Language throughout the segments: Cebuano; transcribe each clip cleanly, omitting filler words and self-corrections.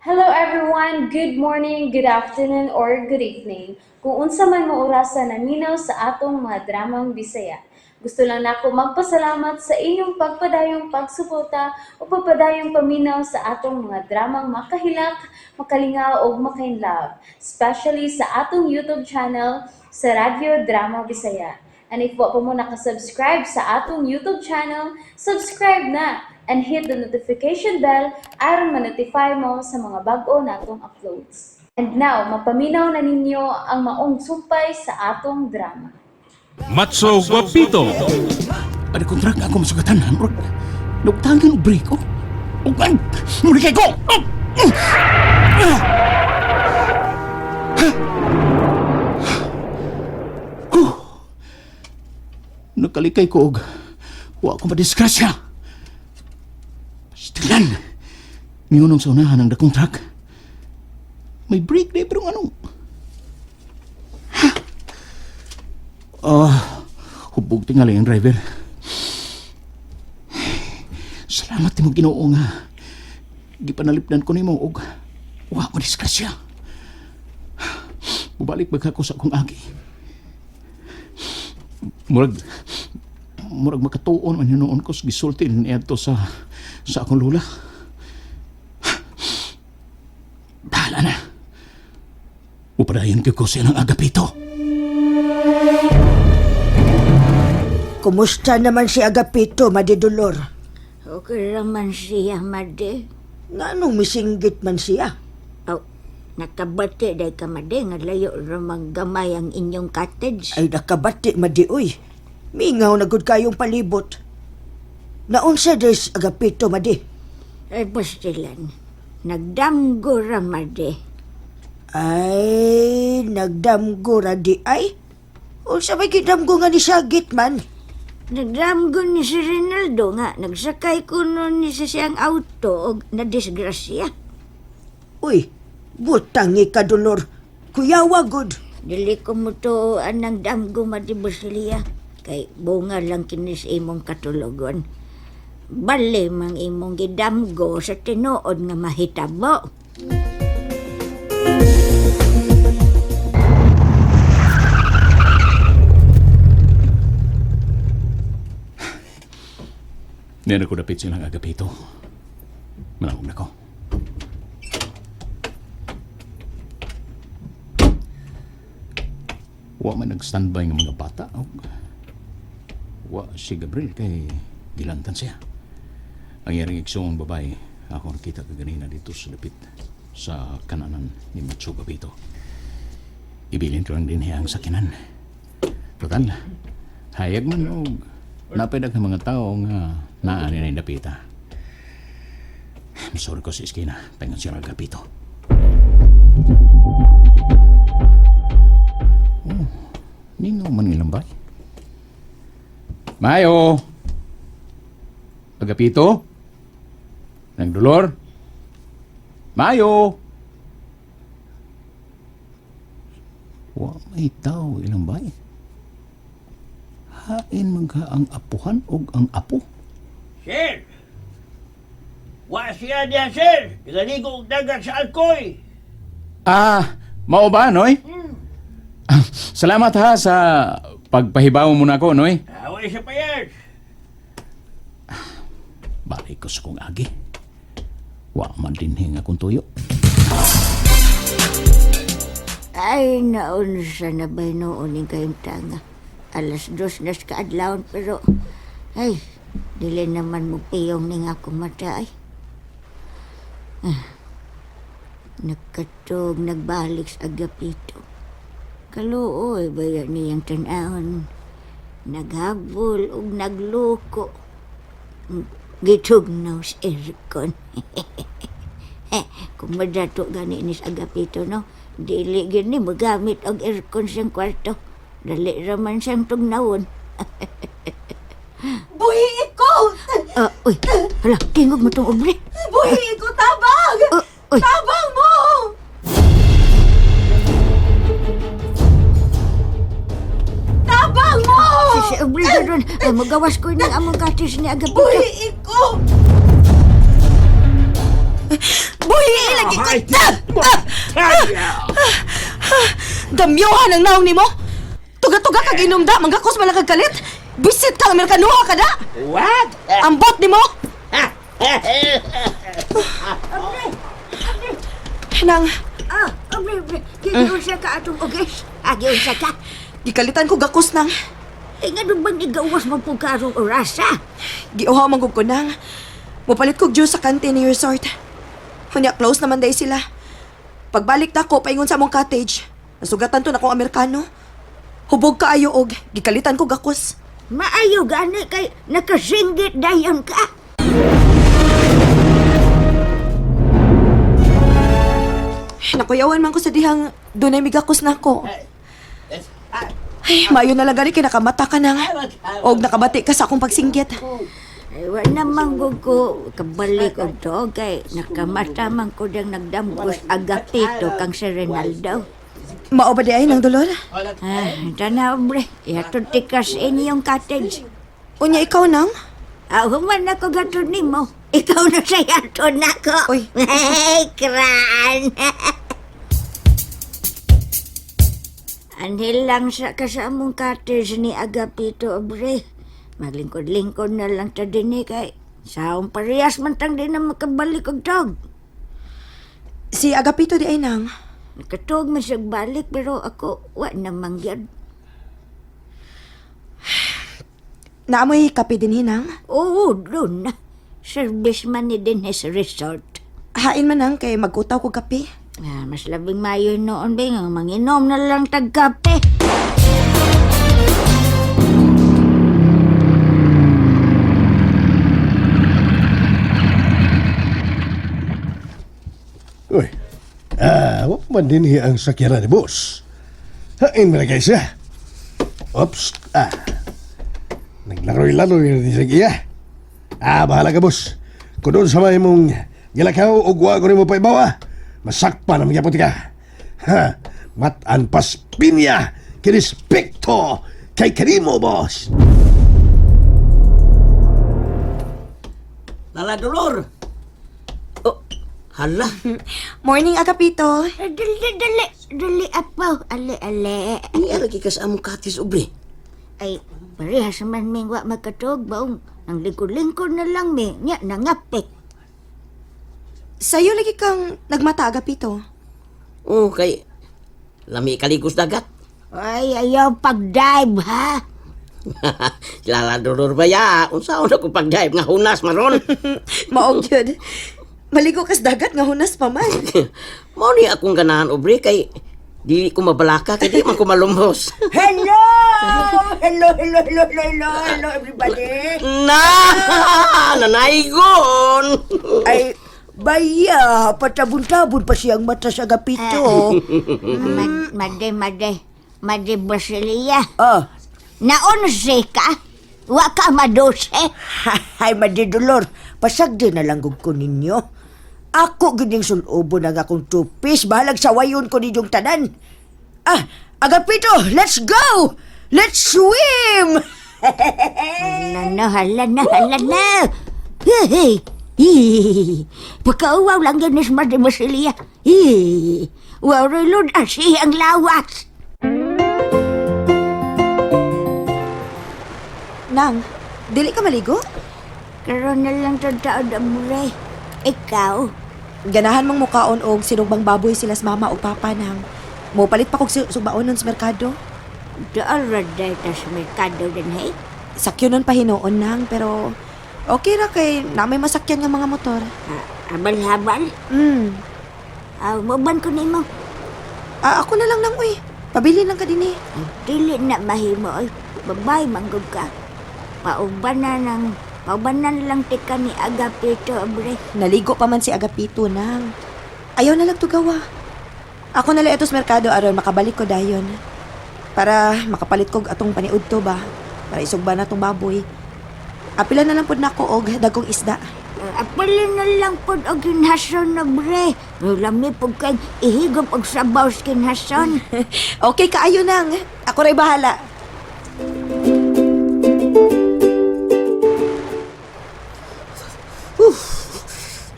Hello everyone! Good morning, good afternoon, or good evening. Kung unsa man mo orasa naminaw sa atong mga dramang Bisaya. Gusto lang nako magpasalamat sa inyong pagpadayong pagsuporta o pagpadayong paminaw sa atong mga dramang makahilak, makalingaw ug makainlove, especially sa atong YouTube channel sa Radyo Drama Bisaya. And if wa pa mo nakasubscribe sa atong YouTube channel, subscribe na and hit the notification bell aron ma-notify mo sa mga bag-o natong uploads. And now, mapaminaw na ninyo ang maong sumpay sa atong drama. Matso Guapito. Ano kontrak ako masugatan? Murag, nagtangan og break, oh. Ug an, muli kay ko! Oh! Ah! Huh! Nakalikay ko og wa ko madisgrasya. Stilan! Niunong sa unahan ang dakong truck. May break na pero anong... Ha? Ah, hubog tingali ang driver. Salamat nimo Ginoo nga gipanalipdan ko nimo og wa mo disgrasya. Mubalik ba ko sa akong agi? Murag murag makatuon man hinuon ko sa gisulti niadto sa akong lula. Bahala na. Upadayon ko sa ilang Agapito. Kumusta naman si Agapito, Madidolor? Okay raman siya, Made. Nganong misinggit man siya? Aw, nakabati day ka, Made, nga layo ramang gamay ang inyong cottage. Ay nakabati, Madi, uy. Mingaw na gud kayong palibot. Naunsa des Agapito, Madi? Ay, pastilan. Nagdamgo ra, Made. Ay, nagdamgo ra di ay. Unsa may gidamgo nga ni sagit man? Nagdamgo ni si Rinaldo nga, nagsakay ko nun ni sa siyang auto og nadisgrasya. Uy, butangi ka, Dolor. Kuyawa gud. Dili ko mo tuoan ang damgo, Madi Basilia. Kay bunga lang kinis imong katulogon. Bali mang imong gidamgo sa tinuod nga mahitabo. Nena ko dapit silang Agapito. Manawag na ko. Wa man nag-standby ng mga bata. Og wa si Gabriel kay gilantan siya. Ang yaring igsoong babae, ako nakita kaganina dito sa dapit sa kananan ni Matso Gabito. Ibilin ko lang din ang sakinan. Total, hayag man og napay daghang mga tao nga naa ni na dapita. Sorry ko sa iskina, pengon siya Agapito. Oh, nino man ilang bay? Mayo! Agapito? Nagdolor? Mayo! Wa may tao ilang bay. Hain man ka ang apuhan og ang apo. Sir! Wa siya diyan, sir! Nagaligo og dagat sa Alcoy! Ah, mao ba, Noy? Ah, salamat ha sa pagpahibaw mo na ako, Noy. Away siya pa yan! Balik ko sa kong agi. Wa man din hinga akong tuyo. Ay, naunsa na ba noon yung kayong tanga? 2:00 na sa kaadlawon, pero ay, dili naman mo piyong ning ako mata ay. Ah, nagkatog, nagbalik sa Agapito. Kaluoy ba yan niyang tanahon? Naghabol ug nagloko. Gitugnaw sa aircon. Eh, kung madato gani ni sa Agapito, no? Dili gini magamit og aircon siyang kwarto. Dali raman siyang tugnawon. Buhi ko! Ah, uy, hala, tingog mo tong ubre. Buhi ko! Tabang! Ah, uy, Tabang mo! Tabang mo! si ubre ron. Ay, magawas ko ng among katis ni Agapito. Buhi ko! Buhi lagi ko. Damyohan ang naong nimo. Tuga-tuga kag inom da, manggakos man lang kag kalit. Bisit ka, Amerikanuha ka da. What? Ambot nimo. Nang, Ah, obre, obre. Giunsa ka atong ugis. Ah, giunsa ka. gikalitan ko gakos nang. Eh, nga bang igawas mo po karong orasa? Giuhaw man gud ko nang. Mupalit kog juice sa kantin ni resort. Hunya close naman day sila. Pagbalik nako paingon sa among cottage. Nasugatan to na akong Amerikano. Hubog kaayo og gikalitan ko gakos. Maayo gani kay nakasinggit dayon ka. Nakuyawan man ko sa dihang dunay migakos nako. Ay, maayo na lang gani kay nakamata ka nang. Og nakabati ka sa akong pagsinggit. Ay, wa naman gud ko kabalik og tuog kay nakamata man ko dang nagdamgos Agapito kang si Rinaldo. Mao ba di ay nang dolor? Ah, tanaw bre, ihatod tikas inyong cottage. Unya ikaw nang? Ah, human ako gatod nimo. Ikaw na sa hatod nako. Uy. Hey, kran. Anhel lang sa kasamong cottage ni Agapito, bre. Maglingkod-lingkod na lang ta dinhi kay saong parehas man tang di na makabalik og tog. Si Agapito di ay nang. Nakatuog man siya balik pero ako wa na mangyad. Naamoy kape din hinang. Oo, doon na. Service man ni din sa resort. Hain man nang kay magutaw ko kape. Ah, mas labing mayo noon, Bing. Ang manginom na lang tagkape. Uy, wa man din hi ang sakyanan ni boss. Hain man na kay siya. Oops, Naglaroy-laroy na din siya iya. Bahala ka, boss. Kung doon sa may mong gilakaw o guwa ko rin mo pa ibawa, masakpa na magyapot ka. Ha, matan pas pinya, kinispekto kay kanimo, boss. Lala Dolor. Oh, hala. Morning, Agapito. Eh, Dali, dali. Dali, apaw. Ale, ale. Niya lagi ka sa among katis, obre. Ay, parehas man ming wa makatuog baong. Ang lingkod-lingkod na lang mi. Nya, nangapik. Sa'yo lagi kang nagmata, Agapito. Oh, kay lami kaligos dagat. Ay, ayaw pag-dive, ha? Lala Dolor ba ya? Unsa na ko pag-dive nga hunas maron? Maog yun. Maligo kas dagat nga hunas pa man. Mao ni akong ganahan, obre, kay dili ko mabalaka kay di man ko malumos. Hello! Hello, hello, hello, hello, hello, hello, everybody! Na! Nanaygon! Ay, baya, patabon-tabon pa siyang mata sa Agapito. Made, made. Made Brasilia. Ah, Naonse ka? Wa ka madose? hay, madidolor, pasagdi na lang gud ko ninyo. Ako gining sulubon ang akong tupis, bahalag sawayon ko ninyong tanan. Ah, Agapito, let's go! Let's swim! Hala na, hala na, hala na. Hey, hey. Pagkauwaw lang yun ni Madi Basilia. Hey. Wow, rilod asi ang lawas. Nang, dili ka maligo? Karon na lang to taon, amre. Ikaw, Ganahan mang mukaon og sinugbang baboy sila sa mama o papa nang. Mopalit pa kog sugbaon nun sa merkado. doon raday tas merkado din, hey. Sakyo nun pa hinuon nang, pero okay ra kay na may masakyan nga mga motor. Ah, habal-habal. Ah, muban ko nimo. Ah, ako na lang nang uy. Pabili lang ka din eh. Ay, dili na mahimo oy. Babay manggod ka. Pauban na ng pauban na lang tika ni Agapito, abre. Naligo pa man si Agapito nang. Ayaw na lang tugawa. Ako na lang ito sa merkado aron makabalik ko dayon. Para makapalit kog atong paniud to ba. Para isugba na tong baboy. Apila na lang pud nako og dagkong isda. Apalin na lang pod og kinhason na bre. Lami pod kay ihigop og sabaw sa kinhason. Okay kaayo nang. Ako ray bahala.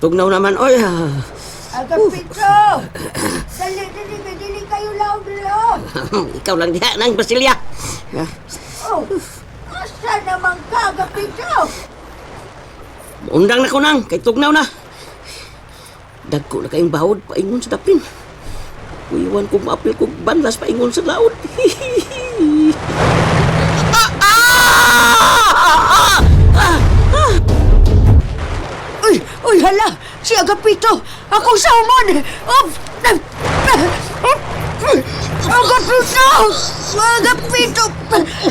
Tugnaw naman, oy. Agapito! Dali, dali, dali, dali kayo laog dali, oh! Ikaw lang diha nang Brasilia. Oh, asa naman ka, Agapito? Undang na ko nang, kay tugnaw na. Dagko na kayong bahod paingon sa dapin. Uiwan kong maapil kong banlas paingon sa laod. Uy, uy, hala! Si Agapito! Akong salmon! Oh! Agapito! Agapito!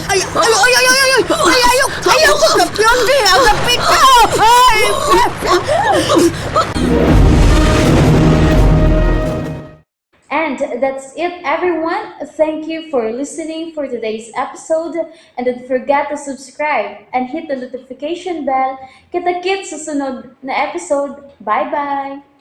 Ay, ay, ay, ay, ay, ay, ay, ayaw, ayaw ko kapyonde! Agapito! Ay! And that's it, everyone. Thank you for listening for today's episode. And don't forget to subscribe and hit the notification bell. Kita-kits sa sunod na episode. Bye-bye!